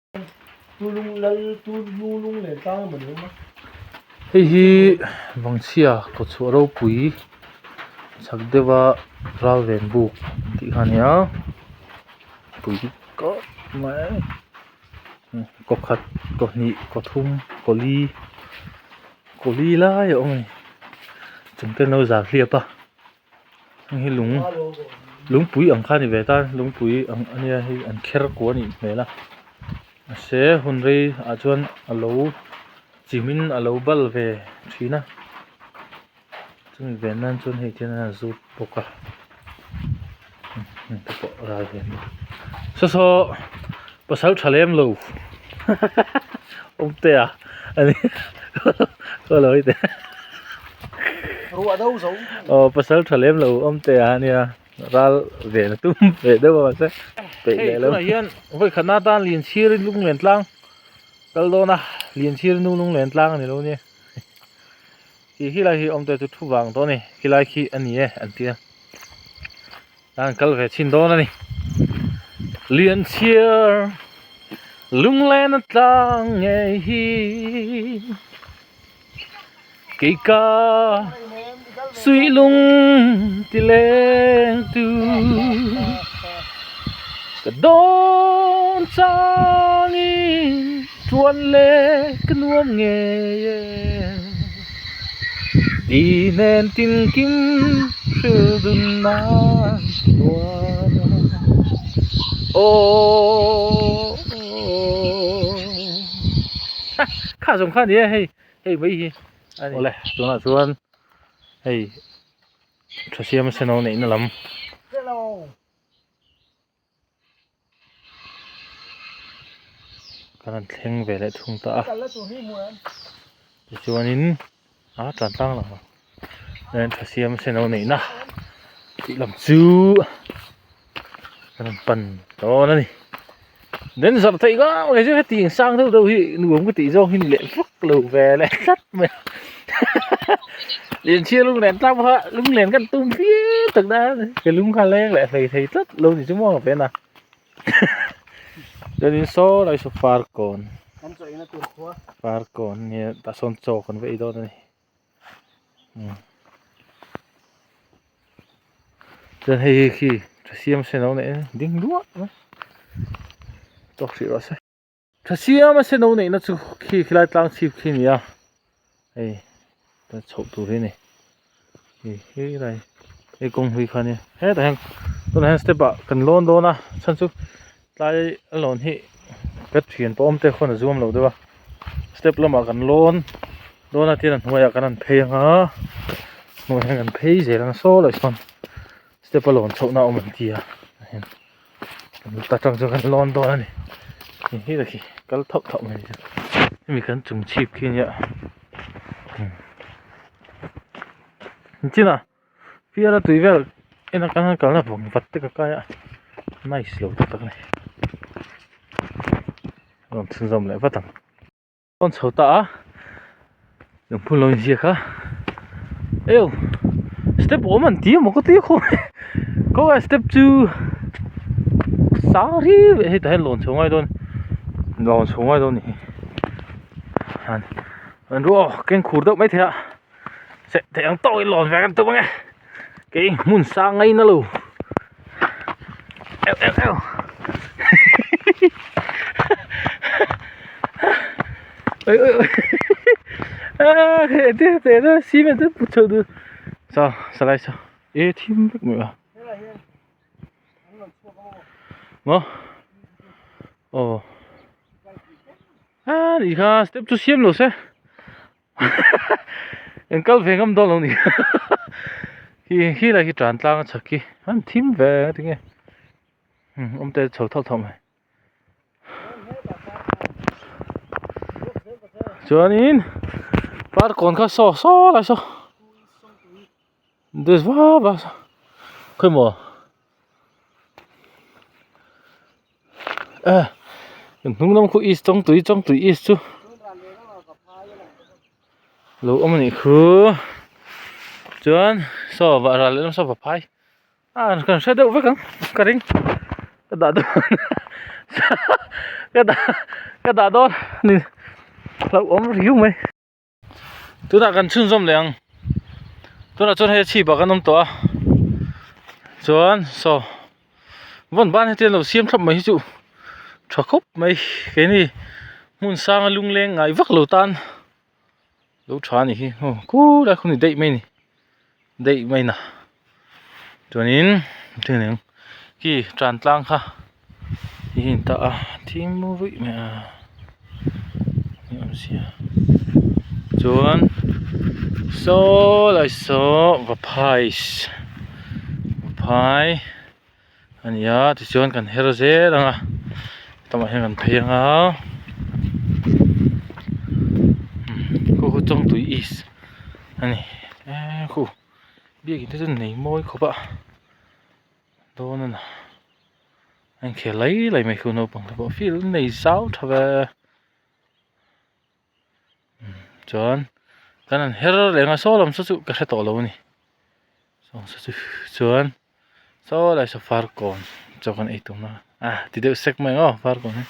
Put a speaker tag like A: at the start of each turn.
A: Hei hi Vangchhia kawchhuah ropui chhak deuha ralven buk tih kha a ni a pui kawp mai kaw khat kaw hnih kaw thum kaw li kaw li lai a awm a ni chung te an lo zar hliap a. Heng hi lung lungpui ang kha a ni ve ta lungpui ang a nia hei an kher kuah a nih hmel a mahse hun rei ah chuan a lo chim in a lo bal ve thin a chumi ven nan chuan hei tihian a zut bawk a heng te pawh a ral ve mai saw saw pasal tha lem lo awmtea a ni khaw lo hi teh.
B: Ruah do zo.
A: Aw pasal tha lem lo awm te a nia ral ve na tum ve deuh a mahse peih leh lo. Hei tunah hian vawi khatna atan Lianchhir lunglen tlang kal dawn a Lianchhir nu lunglen tlang a ni lo nia khi khilai hi awm te chu thu vang tawh a ni khilai khi a ni e an tia an kal ve chhin dawn a ni Lianchhir lunglen a tlang ngei hi. Kei ka suih lung ti leng tu ka dawn changin tuan le ka nuam ngei e Di nen tin kim hril dun nan nuam aw. Kha zawng kha a ni e hei hei mai hi a ni awle tunah chuan hei tha siam a senno neihna lam kan han thleng ve leh thung ta a tichuanin a tan tlang lang ang tha siam a senno neihna tih lam chu kan han pan dawn a ni. Den zarh theih ngam mai chu heti ang sang deuh deuh hi nuam ka tih zawng hi ni leh vak lo ve leh tlat mai a Lianchhia lunglen tlang pawh kha lunglen kan tum viau tak na ka lung kha leng leh hlei thei tlat lo ni chu maw ka pen a chuanin saw lai saw farkawn farkawn nia tah sawn chaw kan va ei dawn a ni. Chuan hei hi khi tha siam a senno neih a ding duah mai tawk hrih rawh se tha siam a senno neihna chu khi khilai tlang chhip khi a ni a hei ta chhoh tur hi a ni hei helai hei kawng hlui kha a nia hetah hian tunah hian step ah kan lawn dawn a chhan chu tlai a lawn hi ka thian pawh awm te khawn a zuam lo deuh a step lamah kan lawn dawn a tin a hnuaiah kan han phei ang a hnuaiah hian kan phei zel ang saw lai sawn step a lawn chhoh na a awm an ti a ta tang chuan kan lawn dawn a ni hei hi khi kal thauh thauh mai chu hemi kan chung chhip khi ania chinah. Fiara tui vel en a kan kalna vawng vat te ka kai a nice lo tak tak a ni rawn chhunzawm leh vat ang rawn chho ta a lungphun lo inziak a eo step awm an ti emaw ka ti khawp mai khawngaih step chu sang riau e hetah hian lawn chho ngai dawn lawn chho ngai dawn a ni hi an ruah keng khur deuh maithei a. Seh theih ang tawk in lawn ve kan tum ange kei hmun sang ngaina lo eu eu eu oi oi oi a he te te na cement te put chho du saw salai saw e thim vek mai a maw aw a nih kha step chu siam lo se. Eng kal ve ngam dawn lo ni hi khi lai khi tan tlang a chhak khi an thim ve a tinge awm te chho thauh thauh mai chuanin parkawn kha saw saw lai saw dress va va khawi maw eh hnung lam khu east chawngtui chawngtui east chu lo awm a nih khu chuan saw vah ral leh lam saw va phai ah kan hre deuh vek ang ka ring ka dah dawn. Ka dah ka dah dawn ni hlauhawm riau mai. Tunah kan chhunzawm leh ang. Tunah chuan hei a chhip ah kan awm tawh a. Chuan saw vawn ban hetiang lo siam thlap mai hi chu tha khawp mai. Keini hmun sanga lungleng ngai vak lo tan lo tha a nih hi. Aw khulai khu ni daih mai a ni. Daih mai na. Chuanin khi tan tlang kha hi a intah a thim ruih mai a ni awm sia chuan saw lai saw vaphai vaphai a ni a tichuan kan her zel ang a hetah hian kan phei ang a khu khu chawngtui east a ni eee khu biakin te chu nei mawi khawp a dawn a na a inkhel lai lai mai khu naupang te pawh field an nei zau tha ve chuan kan han her leh ang a saw lam saw chu ka hre tawh lo a ni saw saw chu chuan saw lai saw farkawn chaw kan ei tum a ah ti deuh sek mai ang aw farkawn hi.